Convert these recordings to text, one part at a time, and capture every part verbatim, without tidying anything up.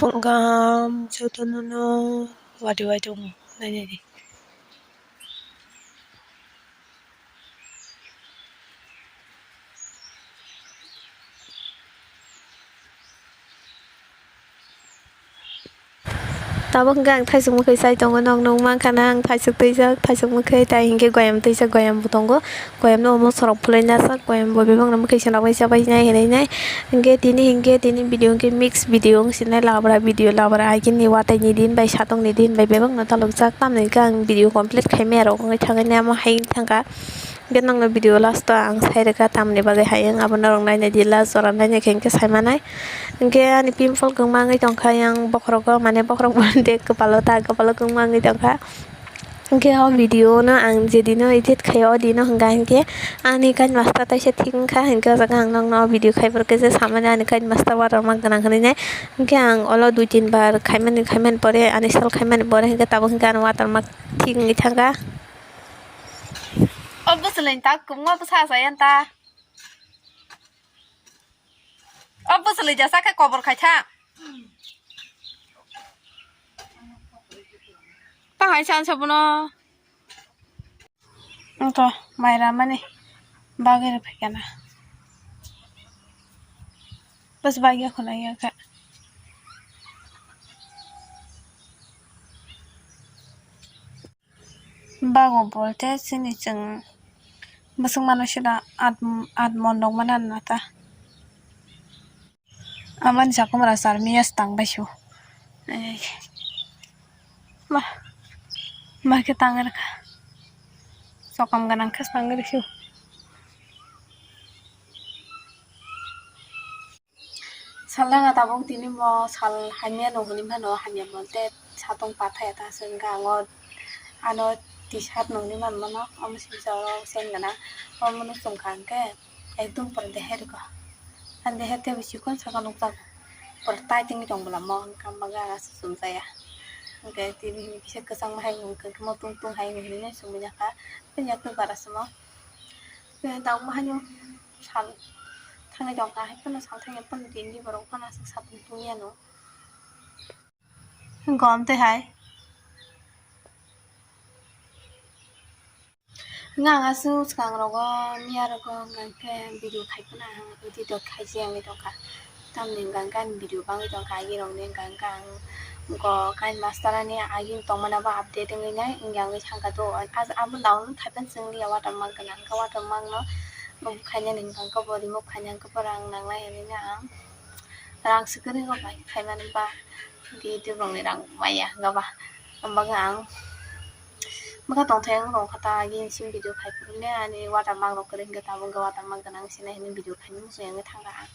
Pungkam jotono no wadi wai tongo, nainani. Tabuk hwnkhe ang thaisuk mwkhwi chai tongo, nok nukmankha na ang thaisuk twijak, thaisuk mwkhwi tai hinkhe goyam twijak, goyam bo tongo, goyam no omo sorok phulwi najak, goyam bo bebak no mwkhwi swnamwi chabai nai hinwi nai. Hinkhe tini hinkhe tini video hinkhe mix video wng sinai, labra video, labra agini wathaini din bai satokni din bai bebak no talokjak, tamni hinkhe ang video complete khaimaya rok wngwi thangwi nai, amo hai wngwi thangkha. Hinkhe nokno video last o ang sai rwkha tamni bagwi hayung, abo norok nainai di last jora nainai khe hinkhe sai manai. Hinkhe ani pimple kwbangma wngwi tongkha yang bokhorogo, mane bokhorok bondhe kwpalo ta, kwpalo kwbangma wngwi tongkha. Hinkhe o video no ang jedino edit khaio, o dino hwnka hinkhe ani kain master taisa thik wngkha, hinkhe o jaga ang nokno o video khaiborok khe je samani ani kain master watermark gwnang hinwi nai. Hinkhe ang olo dui tin bar khaimani, khaimani pore ani sal khaimani pore hinkhe tabuk hinkhe ani watermark thik wngwi thangkha. O bwswlwini ta kwbangma bwsa achai yan ta. O bwswlwi jasa khe kobor khai tha. Ta hai san sa bono. Wngkha mai ramani bagwi rw phaikha na. Bwswk bagwi khwlai ya kha. Bago bolte chini chwng bwswk mano sida at, at mon rok mano na ta. Amani jakumra sar miya stang bai su. Ei. Ma, ma khe tang rwkha. Chokam gwnang khe stang rwsu. Sal danga tabuk tini bo sal hamya no hwnwi mano, hamya bolte satung pathaya ta se wngkha, ang o ano T-shirt no hwnwi manmano, omo simi jora sen gwnang, omo no chwngkha hwnkhe ekdum pura deher rwkha, ani deher tei bo chikon saka nukjago, pura tight wngwi tong bwlamo, wngkha bagwi aswk chumjaya, hwnkhe tini hwnwi kisa kwchangma hai hwnwi kwkhwrwngma tung tung hai hwnwi chumui jakha, tei yakung bara se mo. Tabuk haino sal thangwi tongkha, hai phano sal thangya phano tini borok phano aswk satung tungya no. Gom twi hai. Hwnka ang aswk swkang rogo miya rogo hwnka khe video khai phano ang edit rok khai se wngwi tongkha. Tamni hwnka hwnkhe ani video bangwi tongkha, agini rokni hwnka hwnkhe ang go kain master ani agini tongmani abo update wngwi nai wngya wngwi thangkha to, abo download khai phano chwng liya watermark gwnang hwnkhe watermark no remove khainani hwnka hwnkhe bo remove khaina hwnkhe bo rang nangnai hinwi no ang rang swkang rwgo bai khaimani ba di YouTube rokni rang maya hwnka ba, amo bagwi ang bwkha tongthai wng rwkha ta agini simi video khai phuru le ani watermark rok kwrwi hwnkhe tabuk hwnkhe watermark gwnang se nai hinwi video khaimani muchung wngwi thangkha ang.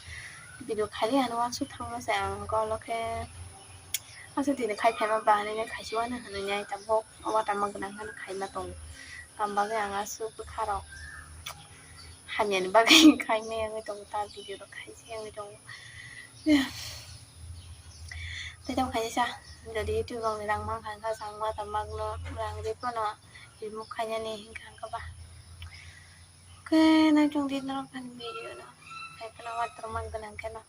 Video khaili ano uansuk thangma se ang hwnkhe olo khe aswk tini khai phaima ba hinwi khaisi uanw hinwi nai tabuk watermark gwnang kheno khaima tongo. Tamo bagwi ang aswk bwkha rok hamyani bagwi khaimani wngwi tongo ta video rok khaisi wngwi tongo. Tei tamo khaisa, jodi YouTube rokni rang mankha, wngkha chang watermark no rang ri phano remove khainani hinkha, wngkha ba. Khe naitung di norok ani video no, hai phano watermark gwnang kheno.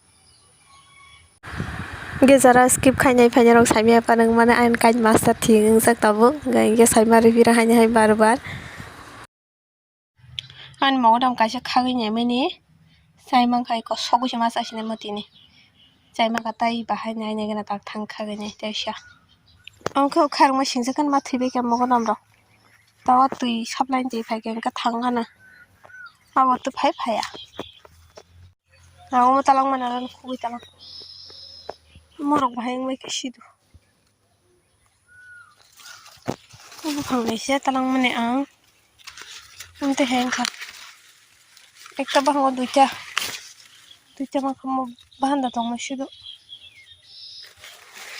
Hwnkhe jara skip khainai phainai rok saimaya phano wngmano, ayang kain master thik wngjak tabuk, hwnkhe saima rw phira haino hai bar bar. Ani mogodam kaisa khagwi nai mani chai mankha, eko sogwi se ma chai sinai motini chai mankha, tai bahai nai nai gana tak thang khagwi nai teisa. Ang khe kharma singsa khe ma thwibai khe mogodam rok, tawa twi supply ni twi phai khe thang gana abo twi phai phaiya. Ang omo talang mani aro khugui talang morok bahai wngbai khe sidu. Buphang naisa talangmani ang. Amtwi hai wngkha. Ekta buphango duita. Duita mankha mo bahanda tongma sidu.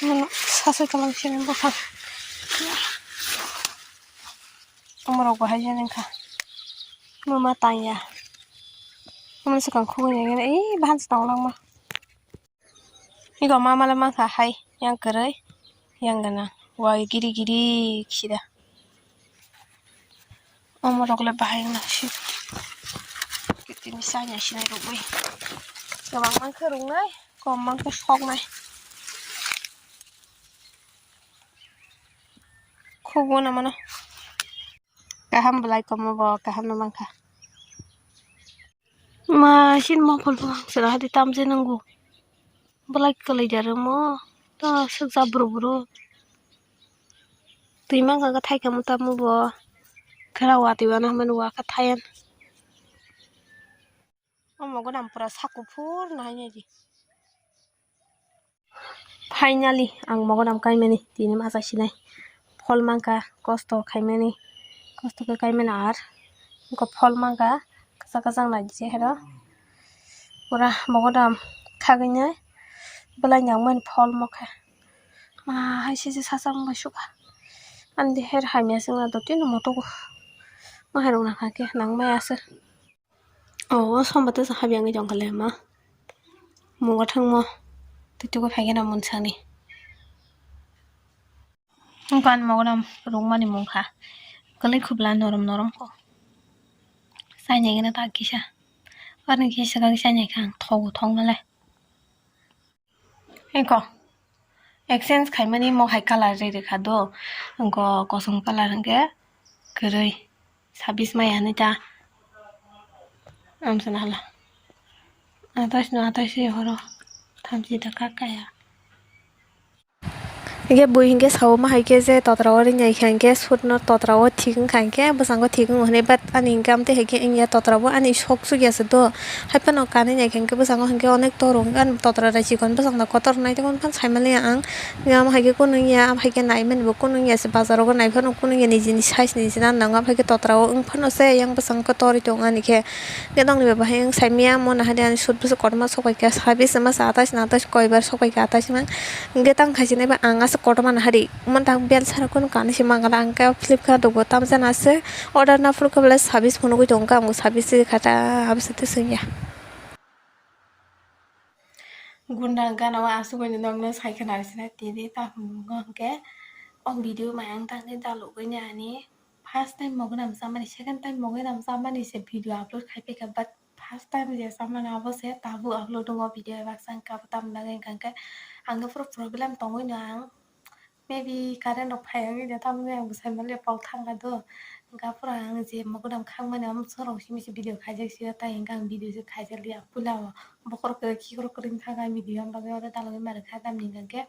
Mano sasoi talang sini buphang. Omorok bo hai jani wngkha. Mama tangya. Mama swkang khugui nai gana. Ee bahan se tong langma. Ego mama le mankha hai yang kwrwi yang gana wai giri giri kisa. Omo rok le bahai wngna si tini chaya sinai rwgwi kwbang mankhe rwngnai kom mankhe soknai. Kugo na mano. Kaham belai komo bo, kaham no mankha. Ma, sin mo phol phol sera hadi tam je nanggo. Belai kwlai jare mo. To suk ja bro bro. Twi mankha khe thai khe mo tamo bo. Khera watwi wano hwnmani wa khe thayan. O mogodam pura sakuphur no hai nai di. Finally, ang mogodam kaimani tini masa sinai. Phol mankha, kosto khaimani, kosto khe kaimani ar. Wngkha phol mankha, kwchak kwchak nai di se hero. Pura mogodam khagwi nai, belai nangmani phol mokhe. Ma hai se se sasak wngbai sukha. Ani de her hamya se wngna dotino motogo. Ma hai rok nangkha khe nangmaya se. O, o somba tesa habiyangwi tongkha le ma. Mugo thangmo twi tugo phaikhe na munsani. Wngkha ani mogodam rwngmani mungkha. Kwlwi khubla norom norom kho. Chainai gana ta kisa. Arni kisa kisa chainai kha ang thogo thongma le. Eko exchange khaimani mo hai colour ri rikha do, wngkha kosom colour hwnkhe kwrwi sabis maya hinwi ta. Amsana hala atais no atais ri horo thamchi da kak kaya. Hingke bui hingke sao ma hai khe je totra o ring ya khe hingke sut no totra o thik wngkha hingke bwskango thik wngo hinui, but ani hingke amtwi hai khe wngya totra bo ani sok suk ya se do. Hai phano kanwi naikha hwnkhe bwskango hwnkhe onek tor o hwnkhe ani totra rai chikon bwskango kotor naitokon phano saimanliya ang. Amo hai khe kunu wngya, amo hai khe naimani bo kunu wngya se, bazar rogo naiphano kunu wngya, nijini size ni se nang nango, amo hai khe totra o wng phano se yang bwskango khe torwi tongo ani khe. Hwnkhe nokni bai bahai wng saimanya, mo nahadi ani sut bwswk kotorma sok bai kha, sabis wngma se atais na atais koibar sok bai kha, atais wng hwnkhe tang khaichini bai ang aswk kotorma nahadi. Mantang bel sara kunu kanui se mangala, ang khe Flipkart rok bo tamjana se order na phuru khe belai sabis phunugui tongo, ang bo sabis se kha ta, aboni site swngya. Gunda gana o asugui no nokno sai khna sina tini ta hwngo hwnkhe o video mayang tangwi dalugui ni ani first time mogodam chamani, second time mogodam chamani se video upload khai phaikha, but first time je chamani abo se tabuk upload wngo video, ebak chang kha bo tamni bagwi hwnkha hwnkhe ang khe phuru problem tongwi no ang. Maybe current rok phai wngwi de, tamni bagwi ang bwsai manliya, pok thang kha do. Hwnkha phuru ang je mogodam khakmani, omo chwng rok simi se video khaijak sio, tai hwnkha ang video se khaijak liya. Puila o bokhorok kwrwi khikrok kwrwi wng thang kha video, ang bagwi oro dalogwi ma rwkha, tamni hwnkha khe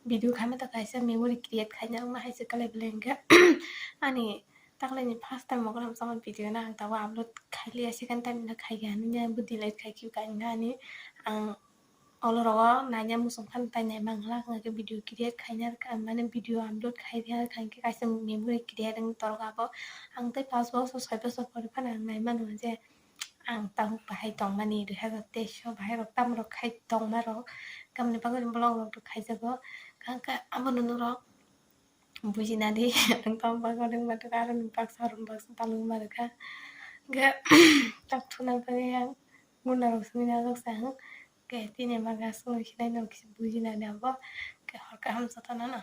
video khaima to kaisa memory create khaina wngma hai se kwlai belai hwnkhe ani taklaini first time mogodam chamani video no ang tabuk upload khai liya, second time no khai kha hinwi bo delete khai khe kainwi ani ang. Olorogo naina muchung phano tai nai mangla, hwnkhe video create khaina, mane video upload khai rwkha, hwnkhe kaisa memory create wng torok abo. Ang tei panch bochor soi bochor pore phano ang nai mano je ang tabuk bahai tongmani, dui hazar teis o bahai rok tamo rok khai tongma rok, tamni bagwi vlog rok khaijago, hwnkhe abono norok bujina di, ang tamo bagwi rwngma rwkha, aroni baksa, aroni baksa dalogma rwkha, hwnkhe tak thuna bagwi ang guna rok simi najak se ang. Khe tini ma gas song sinai no kisa bujina di abo. Khe hor kaham jotono no.